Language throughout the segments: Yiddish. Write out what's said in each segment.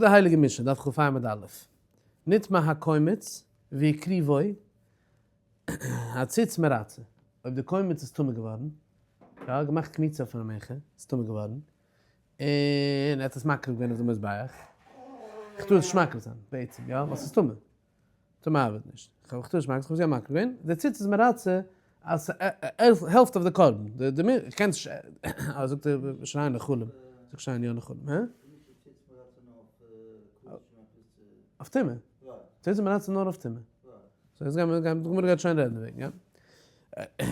די הייליגע משנה, דף כ"ה עמוד א', נטמא הקומץ והקריבו הציץ מרצה, אויב די קומץ איז טמא געווארן, יא, געמאכט קמיצה פון א מנחה, איז טמא געווארן, און ער האט עס מקריב געווען אויף די מזבח, איך טאר עס נישט מקריב זיין בעצם, יא, ווייל ס'איז טמא. טמא ארבעט נישט. כ'האב איך טאר נישט מקריב, כ'האב עס יא מקריב געווען. די ציץ איז מרצה אז ס'העלפט אויף די קרבן. די די מ, כ'קען נישט, אה זאגט ער שריין נחלים. זאגט שריין יא נחלים. הא? אויף טומאה. ציץ איז מרצה נאר אויף טומאה. so יעצט גיימיר די גמרא גייט שוין רעדן דערוועגן,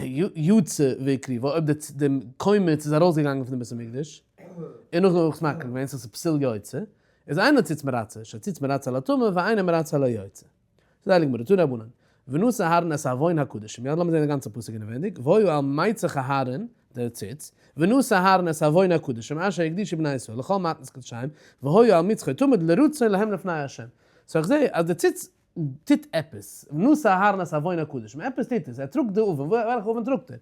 יא. יצא והקריבו, אויב די קומץ איז ארויסגעגאנגען פון די בית המקדש, און נאכדעם האב איך עס מקריב געווען, so ס'איז פסול יוצא. איז אין הציץ מרצה, שהציץ מרצה על הטמא ואינו מרצה על היוצא. זאגט די הייליגע גמרא, תנו רבנן, ונשא אהרן את עוון הקדשים, יא לאמיר זען די גאנצע פסוק אינעווענדיג, והיה על מצח אהרן, דער ציץ, ונשא אהרן את עוון הקדשים אשר הקדישו בני ישראל לכל מתנות קדשיהם, והיה על מצחו תמיד לרצון להם לפני ה'. so איך זע אז די ציץ טוט עפעס, ונשא אהרן את עוון הקדשים, עפעס טוט עס, ער טראגט די עוון, וועלכע עוון טראגט ער?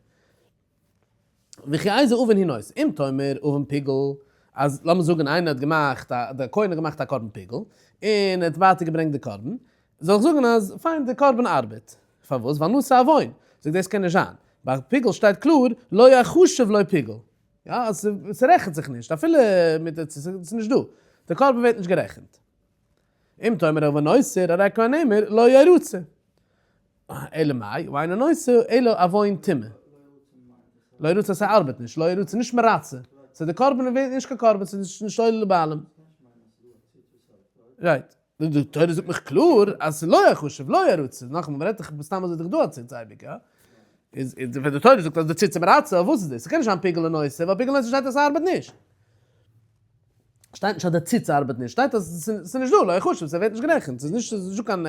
וכי איזה עוון הוא נושא, אם תאמר עוון פיגול, אז לאמיר זאגן איינער האט געמאכט א, דער כהן האט געמאכט א קרבן פיגול, און ער האט ווייטער געברענגט די קרבן, זאל איך זאגן אז פיין די קרבן ארבעט, פארוואס? ווייל נושא עוון, זאג דאס קען נישט זיין, ביי פיגול שטייט קלאר לא יחשב לו פיגול, יא אז ס'רעכנט זיך נישט, אפילו מיט די, ס'איז נישט דא, די קרבן ווערט נישט גערעכנט. אם תאמר עוון נותר, הרי כבר נאמר לא ירצה. אלא מאי, הוא אינו נושא אלא עוון טומאה. לא ירצה ס'ארבעט נישט, לא ירצה נישט מרצה. so די קרבן ווערט נישט קיין קרבן, ס'איז נישט עולה לבעלים. right. די תורה זאגט מיך קלאר אז ס'איז לא יחשב, לא ירצה. נאכאמאל, מ'רעדט דאך מסתם אזוי דאך דא א ציץ אייביג, יא? איז ווען די תורה זאגט אז די ציץ איז מרצה, אויף וואס איז דאס? ס'קען נישט זיין פיגול און נושא, ווייל פיגול און נושא שטייט אז ס'ארבעט נישט. שטייט נישט אז די ציץ ארבעט נישט, שטייט אז ס'איז נישט דא, לא יחשב, ס'ווערט נישט גערעכנט, ס'איז נישט דא קיין.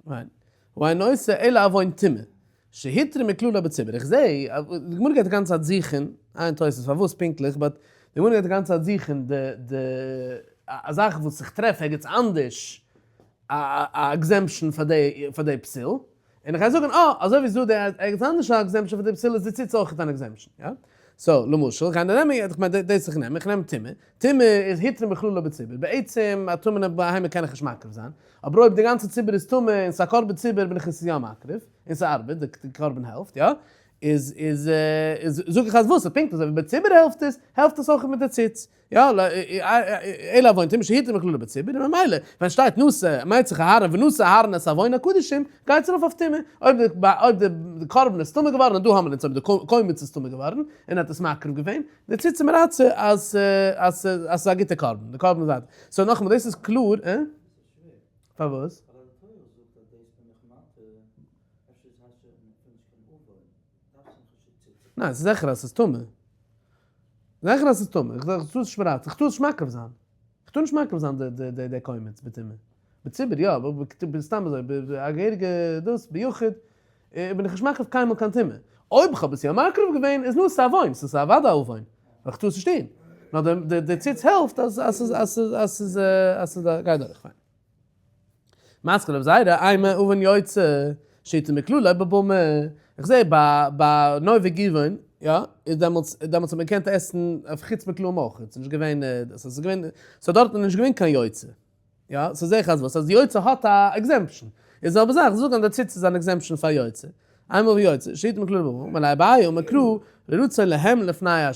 ניין. הוא אינו נושא אלא עוון טומאה, שהותרה מכללה בציבור. איך זע, די גמרא גייט די גאנצע צייט זוכן, עיין תוס' פארוואס פונקטליך, but די גמרא גייט די גאנצע צייט זוכן די די א זאך וואס איך טרעף ערגעץ אנדערש א exemption פאר די פאר די פסול, און איך גיי זאגן אה, אזוי ווי ס'איז דא די ערגעץ אנדערש א exemption פאר די פסול איז די ציץ אויך אן exemption, יא? so למשל, איך גיי נעמען, איך מיין דאס איך נעם, איך נעם טומאה, טומאה איז הותרה מכללה בציבור, בעצם א טמא'נע בהמה קען איך נישט מקריב זיין, אבער אויב די גאנצע ציבור איז טמא און ס'איז א קרבן ציבור בין איך עס יא מקריב, און ס'ארבעט, די קרבן העלפט, יא? איז איז איז זאג איך אז וואס? פונקט אזוי ווי בציבור העלפט עס, העלפט עס אויך מיט די ציץ. יא, אלא עוון טומאה שהותרה מכללה בציבור, און ממילא ווען שטייט נשא מצח אהרן ונשא אהרן את עוון הקדשים, גייט עס ארויף אויף טומאה, אויב די אויב די קרבן איז טמא געווארן, און דא האבן אונז אויב די קומץ איז טמא געווארן, און האט עס מקריב געווען, די ציץ איז מרצה אז אז אז ס'איז א גוטע קרבן, די קרבן איז ווייטער. so נאכאמאל דאס איז קלאר, אה? פארוואס? ניין, ס'איז זיכער אז ס'איז טמא. זיכער אז ס'איז טמא. איך זאג, איך טאר נישט מרצה, איך טאר נישט מקריב זיין. איך טאר נישט מקריב זיין די די די קומץ בטומאה. בציבור יא, אבער סתם אזוי, א געהעריגע דאס, ביחיד, בין איך נישט מקריב קיינמאל קיין טומאה. אויב איך האב עס יא מקריב געווען, איז נאר ס'איז א עוון, ס'איז אוודאי א עוון, ווייל איך טאר עס נישט טון. נאר די די ציץ העלפט אז אז ס'איז אז ס'איז אז ס'איז אז ס'איז גייט דורך. פיין. מתקיף לה רבי זירא, אימא עוון יוצא, שהותר מכללו בבמה, איך זעה ביי ביי נוב וגבעון, יא, איז דעמאלטס דעמאלטס האט מען געקענט עסן אויף חוץ מכלאים אויך, ס'איז נישט געווען דאס, ס'איז געווען, so דארט איז נישט געווען קיין יוצא, יא, so זעה איך אז וואס, אז יוצא האט א exemption, איז די זעלבע זאך, זאג אז די ציץ איז אן exemption פאר יוצא, אימא עוון יוצא, שהותר מכללו בבמה, אמר ליה אביי אמר קרא, לרצון להם לפני ה'.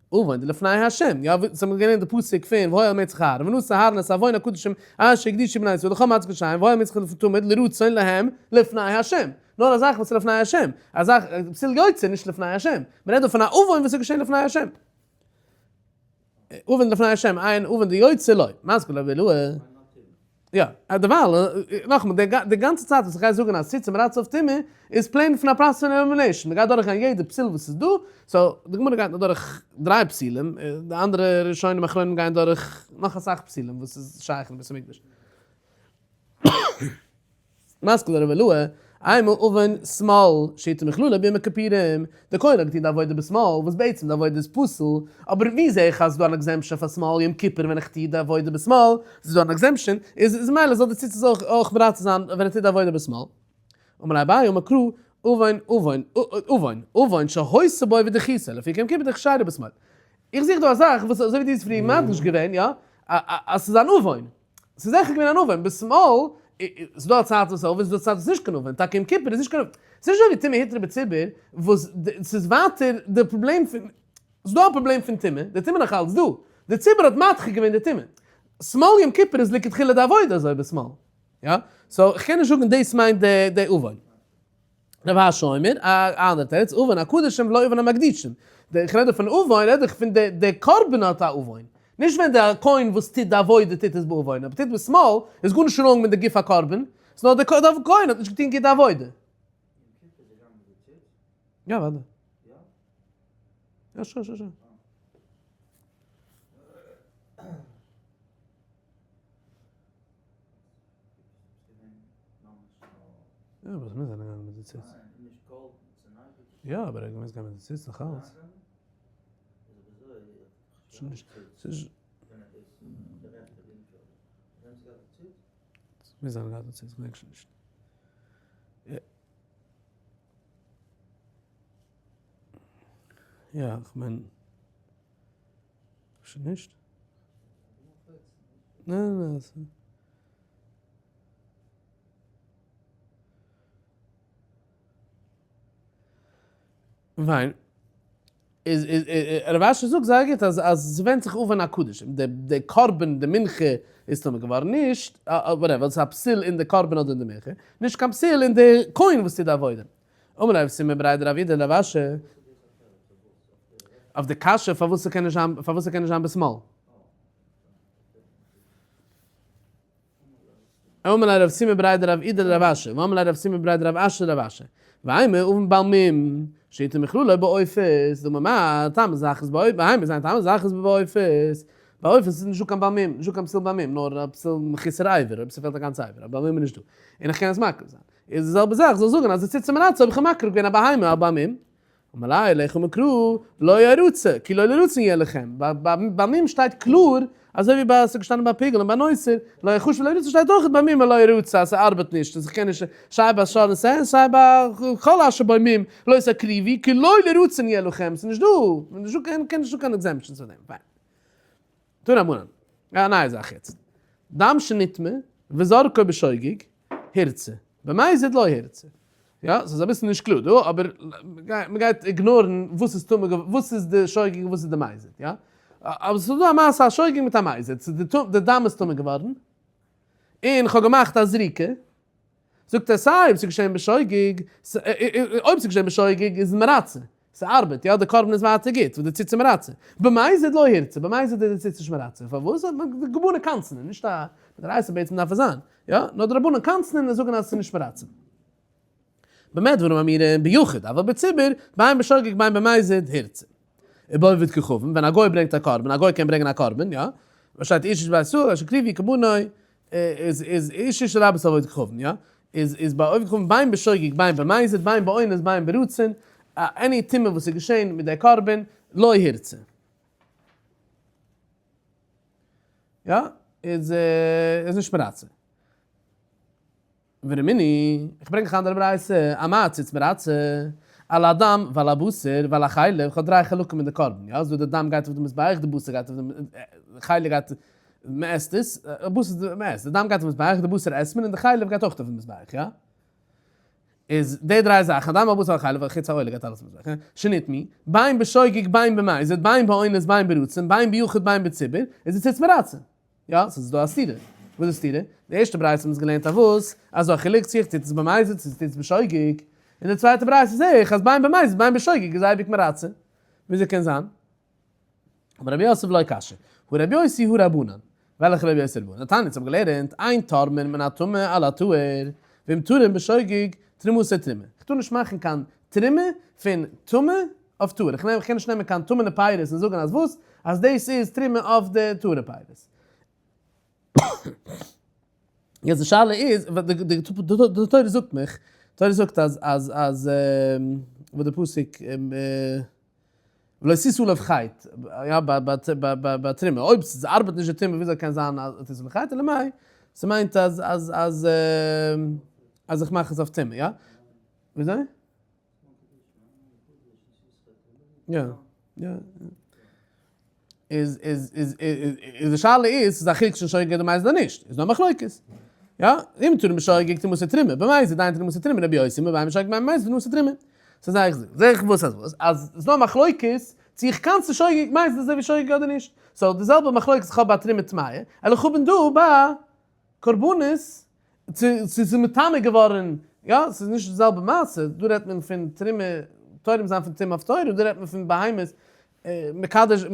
עוון דלפני ה', יא, וואס האבן מיר געלערנט די פסוק פון והיה על מצח אהרן ונשא אהרן את עוון הקדשים אשר הקדישו בני ישראל לכל מתנות קדשיהם והיה על מצחו תמיד לרצון להם לפני ה', נאר א זאך וואס איז לפני ה', א זאך פסול יוצא נישט לפני ה', מען רעדט דא פון א עוון וואס איז געשען לפני ה', עוון לפני ה', אין עוון דיוצא לא, מתקיף לה רבי אילעא. יא, דערווייל, נאכאמאל, די גאנצע צייט וואס איך גיי זאגן אז ציץ מרצה אויף טומאה, איז plain פון א process פון elimination, מ'גייט דורכגיין יעדע פסול וואס איז דא, so די גמרא גייט נאר דורך דריי פסולים, די אנדערע ראשונים אחרונים גייען דורך נאך אסאך פסולים וואס איז שייך אין בית המקדש. מתקיף לה רבי אילעא, אימא עוון סמאל שהותר מכללו ביום הכפורים, די כהן האט געטון די עבודה בשמאל, וואס בעצם די עבודה איז פסול, אבער ווי זע איך אז ס'איז דא אן exemption פאר סמאל יום כיפור ווען איך טו די עבודה בשמאל, ס'איז דא אן exemption, איז מילא זאל די ציצית אויך אויך מרצה זיין ווען ער טוט די עבודה בשמאל. אמר ליה אביי אמר קרא, עוון עוון עוון עוון שהיתה בו ודחיתו, לפיכך יום כיפור דכשרה בשמאל. איך זוך דא א זאך וואס אזוי ווי דו האסט פריער מדגיש געווען, יא, אז ס'איז אן עוון. ס'איז זיכער געווען אן עוון, בשמאל, ס'איז דא א צייט וואס איז עוון, ס'איז דא א צייט וואס איז נישט קיין עוון, טאקע יום כיפור איז נישט קיין עוון. ס'איז נישט אזוי ווי טומאה הותרה בציבור, וואס ס'איז ווייטער די פראבלעם פון, ס'איז דא א פראבלעם פון טומאה, די טומאה נאך אלץ דא, די ציבור האט מדחה געווען די טומאה. שמאל יום כיפור איז לכתחילה די עבודה אזוי בשמאל. יא? so איך קען נישט זאגן דאס מיינט די עוון. רב אשי אומר, א אנדערע תירוץ, עוון הקדשים ולא עוון המקדישים. איך רעד דא פון עוון, רעד איך פון די קרבן האט א עוון. נישט ווען די כהן וואס טוט די עבודה טוט עס בעוון. אויב ער טוט בשמאל, איז גארנישט wrong מיט די גוף הקרבן, ס'איז נאר די כהן האט נישט געטון גוט די עבודה. יא אוודאי. יא sure sure sure. יא אבער עס מוז זיין געגאנגען מיט די ציץ. יא אבער ער האט געמוזט גיין מיט די ציץ נאך אלץ. מוז זיין געהאט די ציץ, כ'דענק שוין נישט. יא כ'מיין. אפשר נישט? ניין ניין ניין. וויין איז איז רב אשי זאגט זייער גוט אז אז ס'ווענדט זיך עוון הקדשים, די די קרבן די מנחה איז טמא געווארן נישט whatever ס'איז א פסול אין די קרבן אדער אין די מנחה, נישט קיין פסול אין די כהן וואס טוט די עבודה. אמר ליה רב סימון בריה דרב אידי לרב אשי, אויף די קשיא פארוואס ס'קען נישט זיין פארוואס ס'קען נישט זיין בשמאל. אמר ליה רב סימון בריה דרב אידי לרב אשי, ואמר ליה רב סימון בריה דרב אשי לרב אשי, ואימא עוון בעל מום, שהותר מכללו בעופות, דאמר מר, טעמא זכות בהמה זיין טעמא זכות בעופות, ביי עופות איז נישטא קיין בעל מום, נישטא קיין פסול בעל מום, נאר א פסול מחוסר אבר, אויב ס'פעלט א גאנצע אבר, א בעל מום איז נישטא, און איך קען עס מקריב זיין. איז די זעלבע זאך, זאל זאגן אז די ציץ מרצה האב איך מקריב געווען א בהמה א בעל מום, אמר ליה לך מקרא לא ירצה כי לא לרצון יהיה לכם, ביי מום שטייט קלאר, אזוי ווי ביי ס'איז געשטאנען ביי פיגול און ביי נותר, לא יחשב לא ירצה שטייט אויך ביי מום לא ירצה אז ס'ארבעט נישט אז איך קען נישט סיי ביי שור און שה און סיי ביי כל אשר בו מום לא תקריבו כי לא לרצון יהיה לכם, ס'איז נישט דא, נישט דא קיין נישט דא קיין exemptions פאר דעם, פיין. תנו רבנן, א נייע זאך יעצט, דם שנטמא וזרקו בשוגג, הורצה, במזיד לא הורצה. יא, ס'איז אביסל נישט קלאר דא, אבער מ'גייט ignore ן וואס איז טמא געווארן, וואס איז די שוגג און וואס איז די מזיד, יא? אבער ס'איז דא א מעשה א שוגג מיט א מזיד, ס'איז די דם איז טמא געווארן, און כ'האב געמאכט א זריקה, זאגט ער סיי אויב ס'איז געשען בשוגג, אויב ס'איז געשען בשוגג איז מרצה, ס'ארבעט, יא, די קרבן איז ווייטער גוט, די ציץ איז מרצה. במזיד לא הורצה, במזיד איז די ציץ נישט מרצה, פארוואס? די רבנן קנס'נען, נישט א מדאורייתא בעצם דארף עס זיין, יא, נאר די רבנן קנס'נען און זאגן אז עס איז נישט מרצה. במה דברים אמורים ביחיד, אבל בציבור, בין בשוגג בין במזיד, הורצה. ובעובד כוכבים, ווען א גוי ברענגט א קרבן, א גוי קען ברענגען א קרבן, יא, וואס שטייט איש איש בית ישראל אשר הקריבו קרבנו, איז איז איש איש לרבות עובד כוכבים, יא, איז איז ביי עובד כוכבים בין בשוגג בין במזיד בין באונס בין ברצון, any טומאה וואס איז געשען מיט די קרבן, לא הורצה. יא, איז איז נישט מרצה. ורמינהי, איך ברענג אייך א אנדערע ברייתא, אמאי ציץ מרצה, על הדם ועל הבשר ועל החלב, איך האב דריי חלקים אין די קרבן, יא, ס'דא די דם גייט אויף די מזבח, די בשר גייט אויף די, חלב גייט, מען עסט עס, בשר מען עסט, די דם גייט אויף די מזבח, די בשר עסט מען, און די חלב גייט אויך אויף די מזבח, יא? איז די דריי זאכן, הדם והבשר והחלב, חוץ העולה גייט אלעס אויף די מזבח, שנטמאו, בין בשוגג בין במזיד, בין באונס בין ברצון, בין ביחיד בין בציבור, איז די ציץ מרצה. יא, ס'איז דא א סתירה. וואס איז די סתירה? די ערשטע ברייתא האבן אונז געלערנט אז וואס? אז ס'איז א חילוק צו איך טוט עס במזיד צו איך טוט עס בשוגג. און די צווייטע ברייתא זעה איך אז בין במזיד בין בשוגג איז אייביג מרצה. וויאזוי קען זיין? אמר רבי יוסף לא קשיא. הא רבי יוסי הא רבנן. וועלכע רבי יוסי רבנן? תניא אונז האבן געלערנט, אין תורמין מן הטמא על הטהור, ואם תרם בשוגג, תרומתו תרומה. איך טאר נישט מאכן קיין תרומה פון טמא אויף טהור, איך קען נישט נעמען קיין טמא'נע פירות און זאגן אז וואס? אז דאס איז תרומה אויף די טהור'ע פירות. יעצט די שאלה איז, די תורה זאגט מיך, תורה זאגט אז אז אז וואס די פסוק ולא תשא עליו חטא, יא ביי תרומה, אויב ס'ארבעט נישט די תרומה וויאזוי קען זיין אז תשא עליו חטא, אלא מאי, ס'מיינט אז אז אז אז איך מאך עס אויף טומאה, יא? וויאזוי? יא, יא. איז איז איז איז די שאלה איז ס'איז א חילוק צווישן שוגג אדער מזיד אדער נישט, איז דא א מחלוקת. יא, אם תרום בשוגג תמסר תרומה, במזיד אין תמסר תרומה, רבי יוסי אומר בין בשוגג בין במזיד תמסר תרומה. סאו זעה איך זעה איך וואס אז וואס אז ס'איז דא א מחלוקת צו איך קען צו שוגג מזיד אזוי ווי שוגג אדער נישט. so די זעלבע מחלוקת איך האב ביי תרומה טמאה, אלא איך האב דא ביי קרבנות צו ס'איז מטמא געווארן, יא, ס'איז נישט די זעלבע מעשה, דא רעדט מען פון תרומה, תורם זיין פון טומאה אויף תורה, דא רעדט מען פון בהמות, מקדש,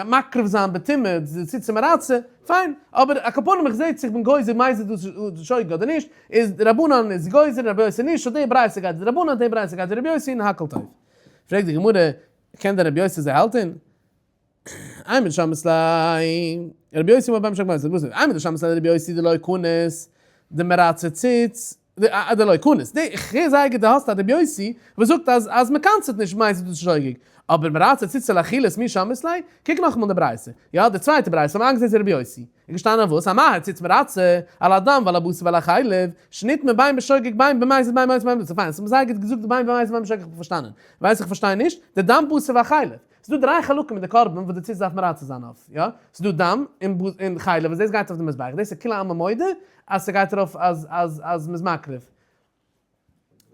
מקריב זיין בטומאה, ציץ מרצה, פיין, אבער על כל פנים איך זעה צו איך בין גוזר מזיד דאס שוגג אדער נישט, איז רבנן איז גוזר און רבי יוסי נישט, so די ברייתא גייט ווי רבנן, די ברייתא גייט ווי רבי יוסי און הכל טוב. פרעגט די גמרא, קען דען רבי יוסי אזוי האלטען? אימר דשמעת ליה רבי יוסי אמר בין בשוגג בין במזיד, אימר דשמעת ליה רבי יוסי דלא קניס דמרצה ציץ, דלא קניס, די איך הער זייער גוט די האסט א רבי יוסי וואס זאגט אז אז מען קנס'עט נישט מזיד דאס שוגג, אבער מרצה ציצה לאכילת מי שמעת ליה, קוק נאכאמאל די ברייתא, יא די צווייטע ברייתא האבן איינגעזעצט רבי יוסי, איז געשטאנען וואס? ומה הציץ מרצה על הדם ועל הבשר ועל החלב, שנטמא בין בשוגג בין במזיד בין במזיד בין במזיד, פיין, עס האט מיר זייער גוט געזאגט בין במזיד בין בשוגג איך האב פארשטאנען, ווייס איך פארשטיי נישט, די דם בשר והחלב, ס'איז דא דריי חלקים אין די קרבן וואס די ציץ דארף מרצה זיין אויף, יא? ס'איז דא דם און חלב וואס דאס גייט אויף די מזבח, דאס איז כולי עלמא מודה אז ס'גייט ארויף אז אז אז מ'איז מקריב.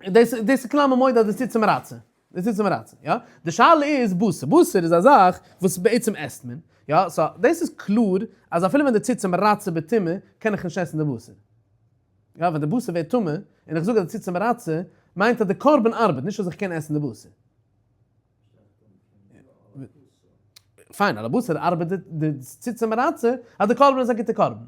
דאס דאס איז כולי עלמא מודה אז די ציץ איז מרצה. די ציץ איז מרצה, יא? די שאלה איז בשר. בשר איז א זאך וואס בעצם עסט מען, יא? so דאס איז קלאר אז אפילו ווען די ציץ איז מרצה בטומאה קען איך נישט עסן די בשר. יא, ווען די בשר ווערט טמא און איך זאג אז די ציץ איז מרצה, מיינט אז די קרבן ארבעט, נישט אז איך קען עסן די בשר. פיין, על הבשר ארבעט די ציץ מרצה אז די קרבן איז א גוטע קרבן.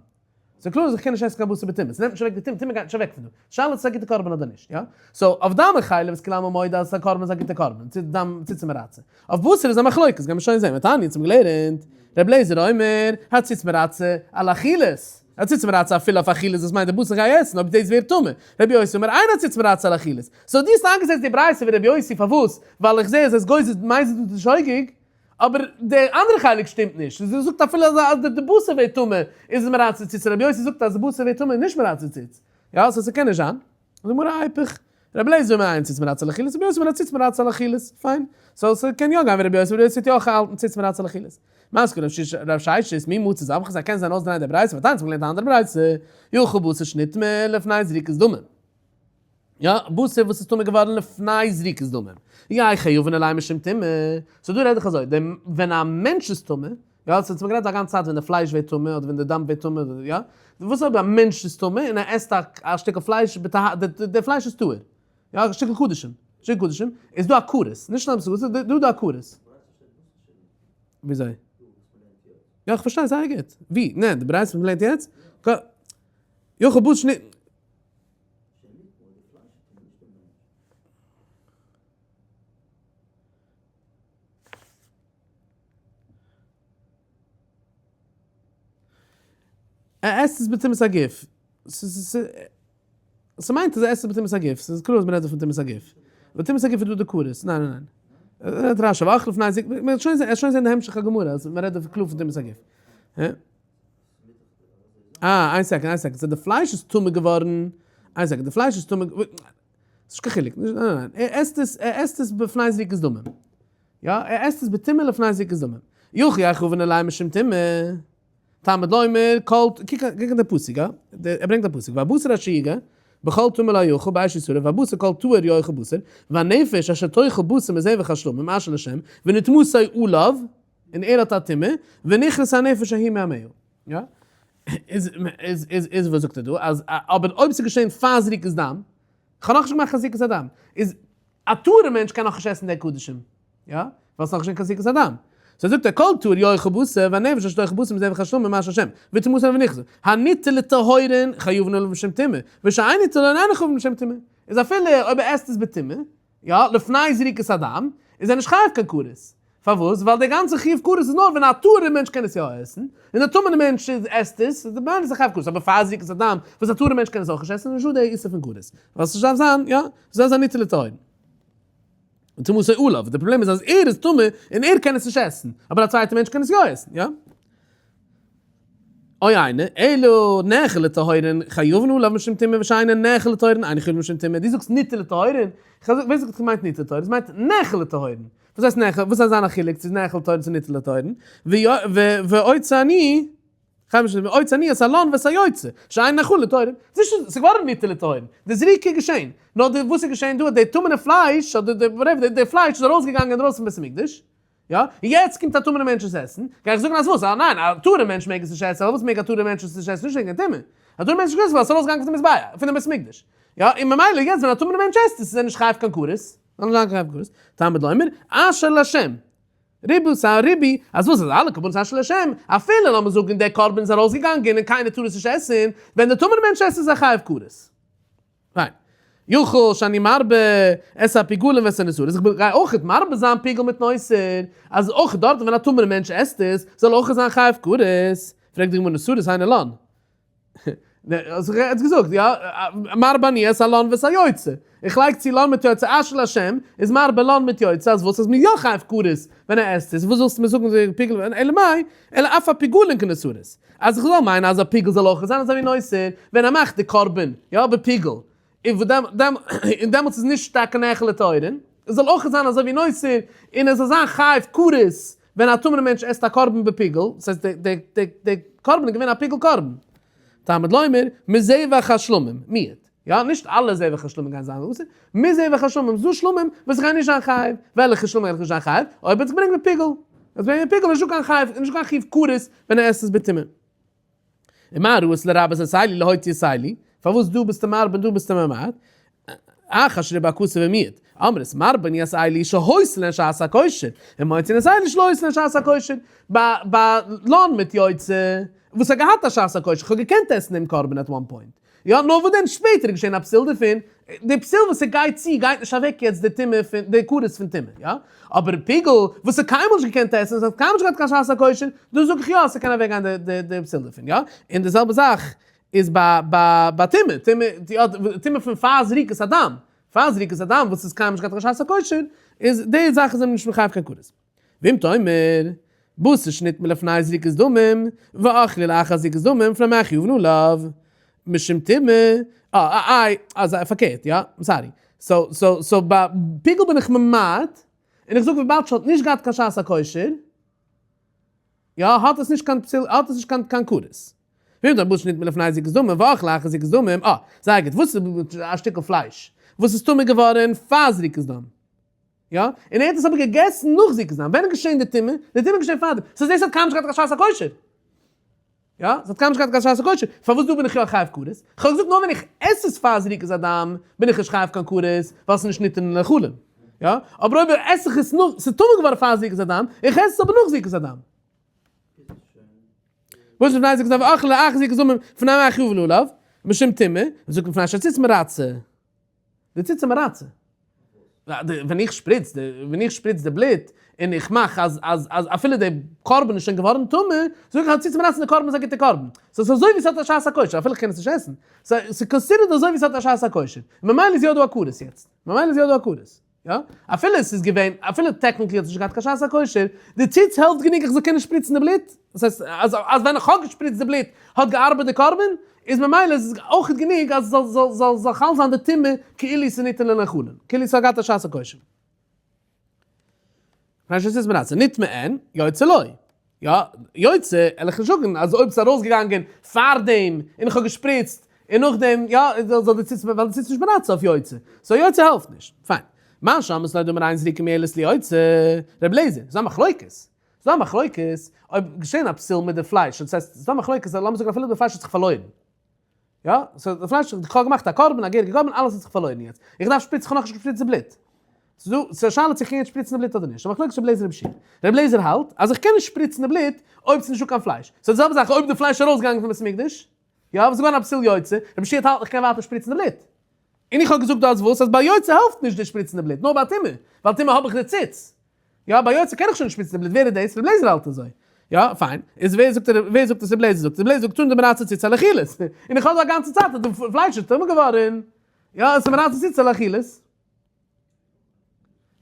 ס'איז קלאר אז איך קען נישט עסן קיין בשר בטומאה, ס'נעמט נישט אוועק די טומאה, טומאה גייט נישט אוועק פון דא. שאלה צו ס'איז א גוטע קרבן אדער נישט, יא? so אויף דם וחלב איז כולי עלמא מודה אז א קרבן איז א גוטע קרבן, צו דם ציץ מרצה. אויף בשר איז א מחלוקת, גיימיר שוין זען, ותניא אונז האבן געלערנט, ר' אליעזר אומר, הציץ מרצה על אכילת. הציץ מרצה אפילו אויף אכילת, דאס מיינט די בשר גיי עסן, אויב דאס ווערט טמא. רבי יוסי אומר, אין הציץ מרצה על אכילת. so דו האסט איינגעזעצט די ברייתא ווי רבי יוסי פארוואס? ווייל איך זע אז עס גוזר מזיד און שוגג, אבער די אנדערע חלק שטימט נישט, זי זאגט אפילו אז אז די בשר ווערט טמא איז עס מרצה ציץ, רבי יוסי זאגט אז די בשר ווערט טמא איז נישט מרצה ציץ, יא so ס'קען נישט זיין. זאגט די גמרא איפוך, רבי אליעזר אומר אין ציץ מרצה על אכילת, רבי יוסי אומר ציץ מרצה על אכילת, פיין, so ס'קען יא גיין ווי רבי יוסי, רבי יוסי האט יא אויך געהאלטן ציץ מרצה על אכילת. מתקיף רב ששת מי מצית זבחת, קען זיין אויסדרייען די ברייתא, ותניא האט מען געלערנט א אנדערע ברייתא, יאכל בשר שנטמא לפני זריקת דמים. יא, בשר וואס איז טמא געווארן לפני זריקת דמים, יהא חייבין עליו משום טומאה. so דא רעד איך אזוי, די ווען א מענטש איז טמא, יא, ס'האט זיך גערעדט א גאנצע צייט ווען די פלייש ווערט טמא אדער ווען די דם ווערט טמא, יא, וואס אויב א מענטש איז טמא און ער עסט א שטיקל פלייש, די פלייש איז טהור, יא, א שטיקל קדשים, שטיקל קדשים, איז דא א כרת, נישט סתם ס'איז דא דא א כרת. וויאזוי? יא, איך פארשטיי זייער גוט. ווי? נע, די ברייתא וואס מ'לערנט יעצט? יאכל בשר שנ. ער עסט עס בטומאת הגוף. ס'מיינט אז ער עסט עס בטומאת הגוף. ס'איז קלאר אז מ'רעדט דא פון טומאת הגוף. בטומאת הגוף איז דא די כרת. ניין ניין ניין. רעדט רש"י ואכל לפני זיק. מ'וועט שוין זען די המשך הגמרא אז מ'רעדט דא קלאר פון טומאת הגוף. אה, איין second, איין second, so די פלייש איז טמא געווארן, איין second, די פלייש איז טמא, ס'נישט קיין חילוק, ניין ניין ניין, ער עסט עס, ער עסט עס בפני זריקת דמים, יא, ער עסט עס בטומאה לפני זריקת דמים, יכול יהא חייבין עליו משום טומאה, תלמוד לומר, כל, קוק אין די פסוק, יא, ער ברענגט א פסוק, והבשר אשר יגע, בכל טמא לא יאכל, באש ישרף, והבשר כל טהור יאכל בשר, והנפש אשר תאכל בשר מזבח השלמים אשר לה', ונטמתו עליו, און ער האט א טומאה, ונכרתה הנפש ההיא מעמיה. יא? איז איז איז איז וואס זאגט ער דא? אז אבער אויב ס'איז געשען פאר זריקת דם, כ'האב נאכנישט געמאכט קיין זריקת הדם, איז א טהור'ע מענטש קען נאכנישט עסן די קדשים, יא? ווייל ס'איז נאכנישט געווען קיין זריקת הדם. so זאגט ער כל טהור יאכל בשר והנפש אשר תאכל בשר מזבח השלמים אשר לה', וטמאתו ונכרתה, הנטמא לטהורין חייבין עליו משום טומאה, ושאין נטמא לטהורין אין חייבין משום טומאה. איז אפילו אויב ער עסט עס בטומאה, יא, לפני זריקת הדם, איז ער נישט חייב קיין כרת. פארוואס? ווייל דער גאנצער חיוב כרת איז נאר ווען א טהור'ער מענטש קען עס יא עסן, און א טמא'נער מענטש עסט עס, איז דער איז ער חייב כרת, אבער פאר זריקת הדם, וואס א טהור'ער מענטש קען עס אויך נישט עסן, איז נישטא דער איסור פון כרת. ווייל ס'דארף זיין, יא, ס'דארף זיין ניתן לטהורין. וטומאתו עליו, דער פראבלעם איז אז ער איז טמא און ער קען עס נישט עסן, אבער א צווייטער מענטש קען עס יא עסן, יא? או אינו, אלא נאכל לטהורין חייבין עליו משום טומאה ושאינו נאכל לטהורין אינו חייב משום טומאה, דו זאגסט ניתן לטהורין, ווער זאגט מיינט ניתן לטהורין? עס מיינט נאכל לטהורין, וואס הייסט נאכל? וואס איז זיין א חילוק צו נאכל לטהורין צו ניתן לטהורין? והוצא אני, והוצא אני את הלן ואת היוצא, שאין נאכל לטהורין, ס'איז געווארן ניתן לטהורין, די זריקה איז געשען, נאר די וואס איז געשען דא, די טמא'נע פלייש, אדער די whatever, די פלייש איז ארויסגעגאנגען אינדרויסן פון בית המקדש, יא, און יעצט קומט א טמא'נע מענטש עס עסן, גיי איך זאגן אז וואס? אה ניין, א טהור'ע מענטש מעג עס נישט עסן, פארוואס מעג א טהור'ע מענטש עס נישט עסן? נישט וועגן טומאה, א טהור'ע מענטש נישט עסן ווייל עס איז ארויסגעגאנגען פון די מזבח, פונעם בית מקדש, יא, און ממילא יעצט ווען א טמא'נע מענטש עסט עס איז ער נישט חייב קיין כרת, זאל נישט זיין חייב כרת, תלמוד לומר, אשר לה', ריבו ס'א ריבי, אז וואס אז אלע קרבנות אשר לה', אפילו לאמיר זאגן דער קרבן איז ארויסגעגאנגען און קיינער טאר עס נישט עסן, ווען דער טמא'נע מענטש עסט איז ער חייב כרת. פיין. יכול שאני מרבה את הפיגולים ואת הנותרות, איך גיי אויכעט מרבה זיין פיגול מיט נותר, אז אויך דארטן ווען א טמא'נער מענטש עסט עס, זאל אויכעט זיין חייב כרת. פרעגט די גמרא נותרות היינו לן. האסט יעצט געזאגט, יא, מרבה אני את הלן ואת היוצא. איך לייג צו לן מיט יוצא אשר להשם, איז מרבה לן מיט יוצא, אז וואס? אז מ'איז יא חייב כרת ווען ער עסט עס, וואס ווילסטו מיר זאגן די פיגול, אלא מאי, אלא אף הפיגולין כנותרות. אז איך זאל מיינען אז א פיגול זאל אויך זיין אזוי ווי נותר ווען ער מאכט די קרבן, יא, בפיגול, און דעמאלטס איז נישט טאקע נאכל לטהורין, עס זאל אויך זיין אזוי ווי נותר, און עס זאל זיין חייב כרת ווען א טמא'נער מענטש עסט א קרבן בפיגול, דאס הייסט די קרבן איז געווען א פיגול קרבן. תלמוד לומר, מזבח השלמים, מיעוט. יא, נישט אלע זבח השלמים גייען זיין אסור, מזבח השלמים, ס'דא שלמים וואס גייען נישט זיין חייב, וועלכע שלמים גייען נישט זיין חייב? אויב האט עס געברענגט בפיגול, אז ווען בפיגול איז נישטא קיין חייב, נישטא קיין חיוב כרת ווען ער עסט עס בטומאה. ומה ראית לרבות את אלו להוציא את אלו, פארוואס דא ביסטו מרבה און דא ביסטו ממעט? אחר שריבה הכתוב ומיעט, אמרת מרבין את אלו שהיתה להן שעת הכושר, ומוציאין את אלו שלא היתה להן שעת הכושר, ביי לן מיט יוצא וואס האט געהאט א שעת הכושר, כ'האב געקענט עסן דעם קרבן at one point, יא, נאר וואס דען שפעטער איז געשען א פסול דערפון, די פסול וואס ס'גייט צו גייט נישט אוועק יעצט די טומאה פון די כרת פון טומאה, יא, אבער פיגול וואס ס'האט קיינמאל נישט געקענט עסן, ס'האט קיינמאל נישט געהאט קיין שעת הכושר, דא זאג איך יא אז ס'קען אוועק גיין די די פסול דערפון, יא, און די זעלבע זאך איז ביי ביי ביי טומאה, טומאה, יא, טומאה פון פאר זריקת הדם, פאר זריקת הדם וואס איז קיינמאל נישט געהאט קיין שעת הכושר, איז די זאכן זענען נישט מחייב קיין כרת. ואם תאמר, בשר שנטמא לפני זריקת דמים, ואכלו לאחר זריקת דמים, מפני מה חייבין עליו? משום טומאה, אה, איי, אז פארקערט, יא, I'm sorry. so, so, so ביי פיגול בין איך ממעט, און איך זאג וויבאלד ס'האט נישט געהאט קיין שעת הכושר, יא, האט עס נישט קיין פסול, האט עס נישט קיין קיין כרת. ואם תאמר בשר שנטמא לפני זריקת דמים, ואכלו לאחר זריקת דמים, אה, זייער גוט, וואס איז א שטיקל פלייש וואס איז טמא געווארן פאר זריקת דם? יא, און ער האט עס אבער געגעסן נאך זריקת דם, ווען איז געשען די טומאה? די טומאה איז געשען פארדעם, so דאס האט קיינמאל נישט געהאט קיין שעת הכושר, יא, עס האט קיינמאל נישט געהאט קיין שעת הכושר, פארוואס דא בין איך יא חייב כרת? איך האב געזאגט נאר ווען איך עס עס פאר זריקת הדם בין איך נישט חייב קיין כרת, ווייל עס איז נישט ניתן לנאכלים, יא, אבער אויב עס איך עס נאך, עס איז טמא געווארן פאר זריקת הדם, איך עס עס אבער נאך זריקת הדם. וואס איז לפני זריקת הדם ואכלו לאחר זריקת דמים מפני מה חייבין עליו, משום טומאה, זאגט מפני שהציץ מרצה. די ציץ מרצה. ווען איך שפריץ די, ווען איך שפריץ די בלוט, און איך מאך אז, אז, אז אפילו די קרבן איז שוין געווארן טמא, זאג איך אז ציץ מרצה די קרבן איז א גוטע קרבן. so ס'איז אזוי ווי ס'האט א שעת הכושר, אפילו איך קען עס נישט עסן. ס'איז considered אזוי ווי ס'האט א שעת הכושר. ממילא איז יא דא א כרת יעצט. ממילא איז יא דא א כרת. יא, אפילו עס איז געווען, אפילו technically האט עס נישט געהאט קיין שעת הכושר, די ציץ העלפט גענוג איך זאל קענען שפריצן די בלוט, דאס הייסט אז אז ווען איך האב געשפריצט די בלוט האט געארבעט די קרבן, איז ממילא איז עס אויך גענוג אז זאל זאל זאל זאל חל זיין די טומאה כאילו עס איז ניתן לנאכלין, כאילו עס האט געהאט א שעת הכושר. רש י איז מרצה, נטמא אין, יוצא לא. יא, יוצא, על איך נישט זאגן אז אויב ס'איז ארויסגעגאנגען פארדעם און איך האב געשפריצט און נאכדעם, יא, זאל די ציץ, ווייל די ציץ נישט מרצה אויף יוצא. so יוצא העלפט נישט. פיין. מאן שאמרת לא דאמר אין זריקה מועלת ליוצא, ר' אליעזר, ס'איז דא א מחלוקת. ס'איז דא א מחלוקת אויב געשען א פסול מיט די פלייש, דאס הייסט, ס'איז דא א מחלוקת אז לאמיר זאגן אפילו די פלייש האט זיך פארלוירן. יא, so די פלייש, איך האב געמאכט א קרבן, א געהעריגע קרבן, אלעס האט זיך פארלוירן יעצט. איך דארף שפריצן, איך האב נאכנישט געשפריצט די בלוט. ס'איז דא, ס'איז א שאלה צו איך קען יעצט שפריצן די בלוט אדער נישט. א מחלוקת רבי אליעזר רבי יהושע. רבי אליעזר האלט אז איך קען נישט שפריצן די בלוט אויב ס'איז נישטא קיין פלייש. so די זעלבע זאך אויב די פלייש איז ארויסגעגאנגען פון בית המקדש, יא, וואס איז געווארן א פסול יוצא, רבי יהושע האלט איך קען ווייטער שפריצן די בלוט. און איך האב געזאגט דא אז וואס? אז ביי יוצא העלפט נישט די שפריצן די בלוט, נאר ביי טומאה, ווייל טומאה האב איך די ציץ. יא, ביי יוצא קען איך שוין נישט שפריצן די בלוט, ווער איז דאס? רבי אליעזר האלט אזוי. יא, פיין. איז ווער זאגט ווער זאגט עס רבי אליעזר זאגט? רבי אליעזר זאגט תנא דמרצה ציץ על אכילת. און איך האב דא א גאנצע צייט אז די פלייש איז טמא געווארן. יא, עס איז מרצה ציץ על אכילת.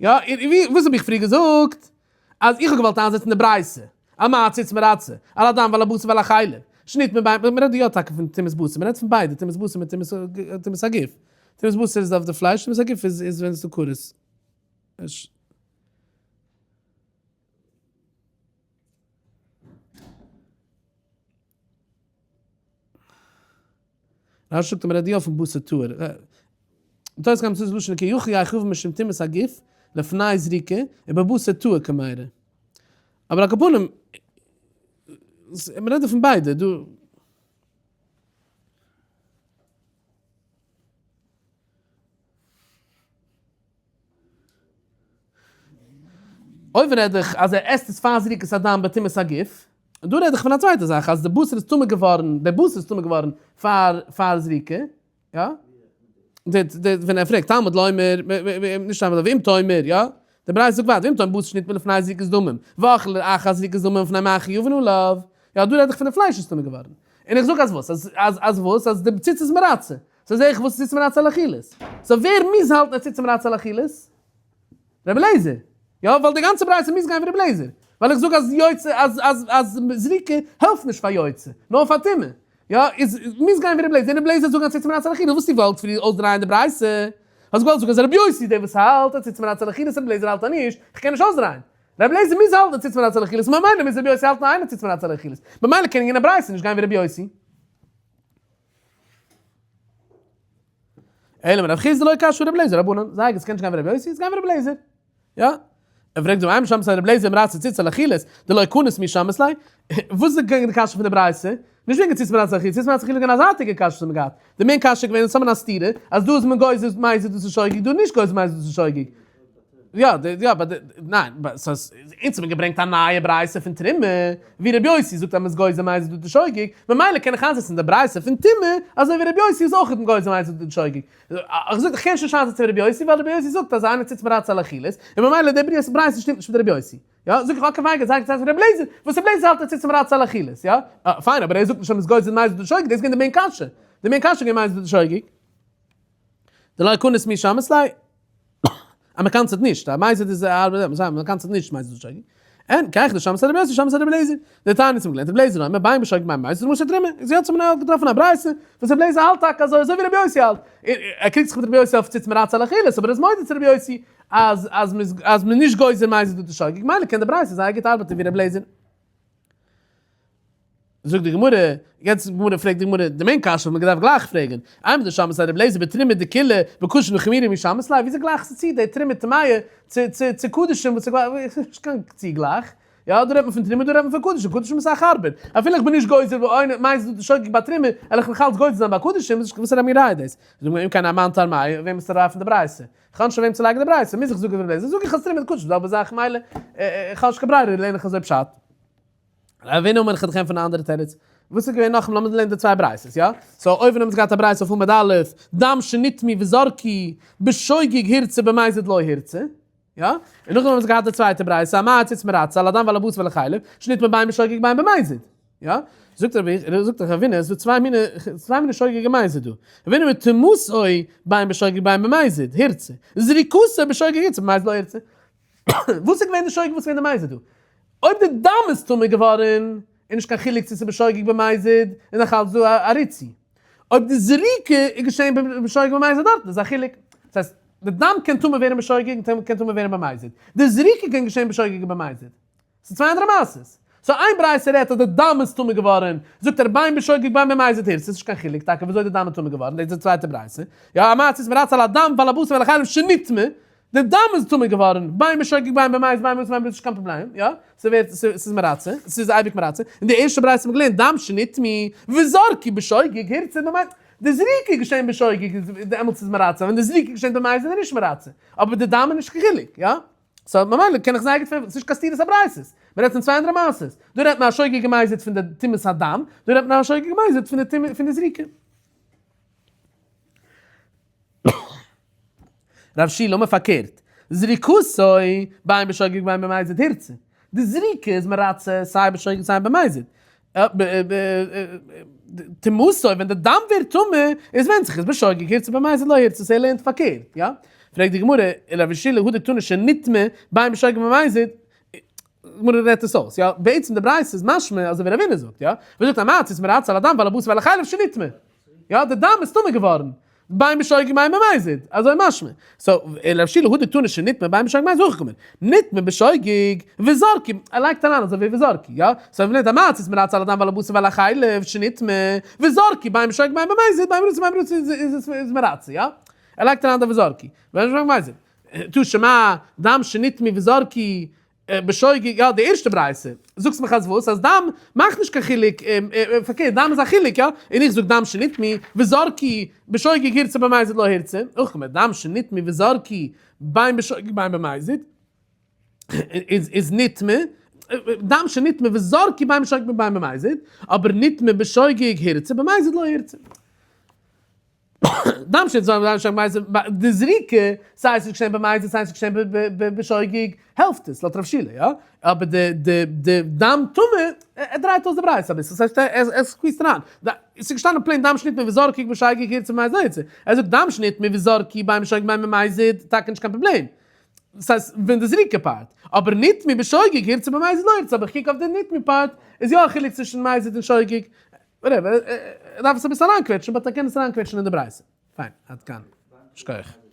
יא, און ווי, וואס האב איך פריער געזאגט? אז איך האב געוואלט איינזעצן די ברייתא, על מה ציץ מרצה, על הדם ועל הבשר ועל החלב. שנתמא בין, מ'רעדט דא יא טאקע פון טומאת בשר, מ'רעדט פון ביידע, טומאת בשר מיט טומאת הגוף. טומאת בשר איז אויף די פלייש, טומאת הגוף איז ווען ס'איז דא כרת. רש"י זאגט אז מ'רעדט יא פון בשר טהור. תוס' גמ' ס'איז לשון כי יכול יחייב משום טומאת הגוף לפני זריקה ובבשר טהור קמיירי. אבער על כל פנים, מ'רעדט דא פון ביידע, דא. אויב רעד איך אז ער עסט עס פאר זריקת הדם בטומאת הגוף, און דא רעד איך פון א צווייטע זאך אז די בשר איז טמא געווארן, די בשר איז טמא געווארן פאר פאר זריקה, יא? די די ווען ער פרעגט תלמוד לומר, נישט תלמוד ואם תאמר, יא? די ברייתא זאגט ווייטער ואם תאמר בשר שנטמא לפני זריקת דמים, ואכל אחר זריקת דמים מפני מה חייבין עליו, יא דא רעד איך פון די פלייש איז טמא געווארן, און איך זאג אז וואס? אז אז אז וואס? אז די ציץ איז מרצה. סאו זעה איך וואס ציץ מרצה על אכילות. סאו ווער מוז האלטן אז ציץ מרצה על אכילות? רבי אליעזר. יא, ווייל די גאנצע ברייתא מוז גיין ווי רבי אליעזר. ווייל איך זאג אז יוצא אז אז אז זריקה העלפט נישט פאר יוצא, נאר פאר טומאה. יא, איז מוז גיין ווי רבי אליעזר. און רבי אליעזר זאגן אז ציץ מרצה על אכילות, וואס האסטו געוואלט פריער אויסדרייען די ברייתא? האסט געוואלט זאגן אז רבי יוסי איז דער וואס האלט אז ציץ מרצה על אכילות, רבי אליעזר האלט אז נישט. איך קען נישט אויסדרייען. רבי אליעזר מוז האלטן אז ציץ מרצה על אכילות, ממילא מוז רבי יוסי האלטן אז אינו ציץ מרצה על אכילות. ממילא קען יענע ברייתא נישט גיין ווי רבי יוסי. אלא אמר רב חסדא לא קשיא רבי אליעזר רבנן, זייער גוט, ס'קען נישט גיין ווי רבי יוסי, ס'גייט ווי רבי אליעזר. יא? ער פרעגט דא אימא שמעת ליה רבי אליעזר מרצה ציץ על אכילות, דלא קניס מי שמעת ליה? וואס איז געווען די קשיא פון די ברייתא? נישט וועגן ציץ מרצה על אכילות, ציץ מרצה על אכילות איז געווען א זייטיגע קשיא וואס מ'האט געהאט. די main קשיא איז געווען אונז האבן א סתירה, אז דא איז מען גוזר מזיד דאס איז שוגג, דא איז נישט גוזר מזיד דאס איז שוגג. יא, די, יא, but די, ניין, but ס'איז, אונז האבן געברענגט א נייע ברייתא פון תרומה, ווי רבי יוסי זאגט אז מ'איז גוזר מזיד דאס איז שוגג, ממילא קען איך איינזעצן די ברייתא פון טומאה, אזוי ווי רבי יוסי איז אויך גוזר מזיד דאס איז שוגג. איך זאג, איך קען שוין נישט איינזעצן רבי יוסי, ווייל רבי יוסי זאגט אז אינו ציץ מרצה על אכילות, און ממילא די ברייתא שטימט נישט מיט רבי יוסי. יא, זאג איך okay פיין, זאג איך רבי אליעזר, וואס רבי אליעזר האלט אז ציץ מרצה על אכילות, יא? פיין, אבער ער זאגט נישט אז מ'איז גוזר מזיד דאס איז שוגג, דאס איז געווען די main קשיא. די main קשיא איז געווען מזיד דאס איז שוגג. דלא קניס מי שמעת ליה. אז מען קנס'עט נישט, א מזיד איז א ארבעט, מען קנס'עט נישט מזיד איז שוגג. אין, כי היכי דשמעת ליה רבי יוסי שמעת ליה רבי אליעזר. דתניא האט מען געלערנט רבי אליעזר אומר בין בשוגג בין במזיד תרומתו תרומה. איז יעצט האט מען געטראפן א ברייתא וואס רבי אליעזר האלט טאקע אזוי אזוי ווי רבי יוסי האלט. ער קריגט זיך מיט רבי יוסי אויף ציץ מרצה על אכילות אבער ער איז מודה צו רבי יוסי אז אז מען אז מען איז נישט גוזר מזיד דאס איז שוגג ממילא קען די ברייתא זייער גוט ארבעטן ווי רבי אליעזר. זאגט די גמרא, יעצט גמרא פרעגט די גמרא די main קשיא וואס מען געדארפט גלייך פרעגן, אימר דשמעת ליה רבי אליעזר בתרומה דקולא בקדשים דחמירא מי שמעת ליה, וויאזוי גלייכסטו צו די תרומה טמאה צו צו צו קדשים וואס איז נישט קיין צוגלייך, יא דא רעדט מען פון תרומה דא רעדט מען פון קדשים, קדשים איז אסאך הארבער, אפילו איך בין נישט גוזר ואינו מזיד דאס איז שוגג ביי תרומה, וועל איך נאכאלץ גוזר זיין ביי קדשים, וואס פאר א מין ראיה איז דאס? זאגט די גמרא אם כן אמאן טעמא, וועם איז די ראיה פון די ברייתא? כ'האב נישט אויף וועם צו לייגן די ברייתא, מוז איך זאגן ווי רבי אליעזר, זאג איך אז תרומה און קדשים איז די זעלבע זאך, מילא איך האב נישט קיין ברירה לערן איך אזוי פשט. רבינו אמר איך האב דיך ענטפערן א אנדערע תירוץ. וואס איז געווען נאכאמאל לאמיר לערנען די צוויי ברייתות יא? so אויבן האבן זיי געהאט א ברייתא אויף עמוד א', דם שנטמא וזרקו בשוגג הורצה במזיד לא הורצה, יא? און נאכדעם האבן זיי געהאט די צווייטע ברייתא, על מה הציץ מרצה על הדם ועל הבשר ועל החלב, שנטמא בין בשוגג בין במזיד. יא? זאגט רבי, זאגט רבינא, עס איז דא צוויי מיני, צוויי מיני שוגג און מזיד דא. רבינא אמר טומאתו בין בשוגג בין במזיד, הורצה. זריקתו בשוגג הורצה במזיד לא הורצה. וואס איז געווען די שוגג וואס איז געווען די מזיד דא? אויב די דם איז טמא געווארן, איז נישט קיין חילוק צו ס'איז בשוגג במזיד, איז נאך אלץ דא א ריצוי. אויב די זריקה איז געשען בשוגג במזיד דארטן איז א חילוק. דאס הייסט, די דם קען טמא ווערן בשוגג און קען טמא ווערן במזיד. די זריקה קען געשען בשוגג און במזיד. ס'איז צוויי אנדערע מעשות. so איין ברייתא רעדט אז די דם איז טמא געווארן, זאגט ער בין בשוגג בין במזיד הורצה, ס'איז נישט קיין חילוק טאקע וויאזוי די דם איז טמא געווארן, דאס איז די צווייטע ברייתא. יא, על מה הציץ מרצה על הדם ועל הבשר ועל החלב שנטמא, די דם איז טמא געווארן, בין בשוגג בין במזיד בין בבשר בין בבשר נישט קיין פראבלעם, יא, ס'ווערט, ס'איז מרצה, ס'איז אייביג מרצה, און די ערשטע ברייתא האט מען געלערנט דם שנטמא וזרקו בשוגג הורצה במזיד, די זריקה איז געשען בשוגג דעמאלטס איז מרצה, ווען די זריקה איז געשען במזיד איז נישט מרצה, אבער די דם איז נישט קיין חילוק, יא. so ממילא קען איך זייער גוט פארענטפערן, ס'איז נישט קיין סתירת הברייתות, מ'רעדט פון צוויי אנדערע מעשות, דא רעדט מען א שוגג ומזיד פון די טומאת הדם, דא רעדט מען א שוגג ומזיד פון די טומאה פון די זריקה. רב שילא אמר פארקערט, זריקתו בין בשוגג בין במזיד הורצה, די זריקה איז מרצה סיי בשוגג סיי במזיד, טומאתו ווען די דם ווערט טמא איז ווענדט זיך איז בשוגג הורצה במזיד לא הורצה so ער לערנט פארקערט יא? פרעגט די גמרא רב שילא הא דקתני שנטמא בין בשוגג במזיד. גמרא רעדט עס אויס, יא, בעצם די ברייתא איז משמע אזוי ווי רבינא זאגט, יא, ווער זאגט המצית מרצה על הדם ועל הבשר ועל החלב שנטמא, יא, די דם איז טמא געווארן, בין בשוגג בין במזיד, אזוי משמע, so, רב שילא הא דקתני שנטמא בין בשוגג בין זאגט מען, נטמא בשוגג וזרקו, ער לייגט אריין אזוי ווי וזרקו, יא, so ווען מ'לערנט המצית מרצה על הדם ועל הבשר ועל החלב שנטמא, וזרקו בין בשוגג בין במזיד, בין ברצה בין ברצה איז מרצה, יא, ער לייגט אריין די וזרקו, בין בשוגג במזיד. תא שמע, דם שנטמא וזרקו בשוגג, יא די ערשטע ברייתא, זאגסט מיך אז וואס? אז דם מאכט נישט קיין חילוק, פארקערט דם איז א חילוק יא, און איך זאג דם שנטמא וזרקו בשוגג הורצה במזיד לא הורצה, הכא במאי דם שנטמא וזרקו בין בשוגג בין במזיד איז נטמא, דם שנטמא וזרקו בין בשוגג בין במזיד, אבער נטמא בשוגג הורצה במזיד לא הורצה. דם שנטמא דם שנטמא במזיד, די זריקה, סיי עס איז געשען במזיד סיי עס איז געשען בשוגג, העלפט עס, לויט רב שילא, יא? אבער די די די דם טמא, ער דרייט אויס די ברייתא אביסל, ס'הייסט ער squeeze ט אריין. עס איז געשטאנען plain דם שנטמא וזרקו בשוגג הורצה במזיד לא הורצה. ער זאגט דם שנטמא וזרקו בין בשוגג בין במזיד, טאקע נישט קיין פראבלעם. ס'הייסט ווען די זריקה part. אבער נטמא בשוגג הורצה במזיד לא הורצה, אבער איך קוק אויף די נטמא part, איז יא א חילוק צווישן מזיד און שוגג. whatever, ער דארף עס אביסל אריינקוועטשן, but ער קען עס אריינקוועטשן אין די ברייתא. פיין, עד כאן. שכוח.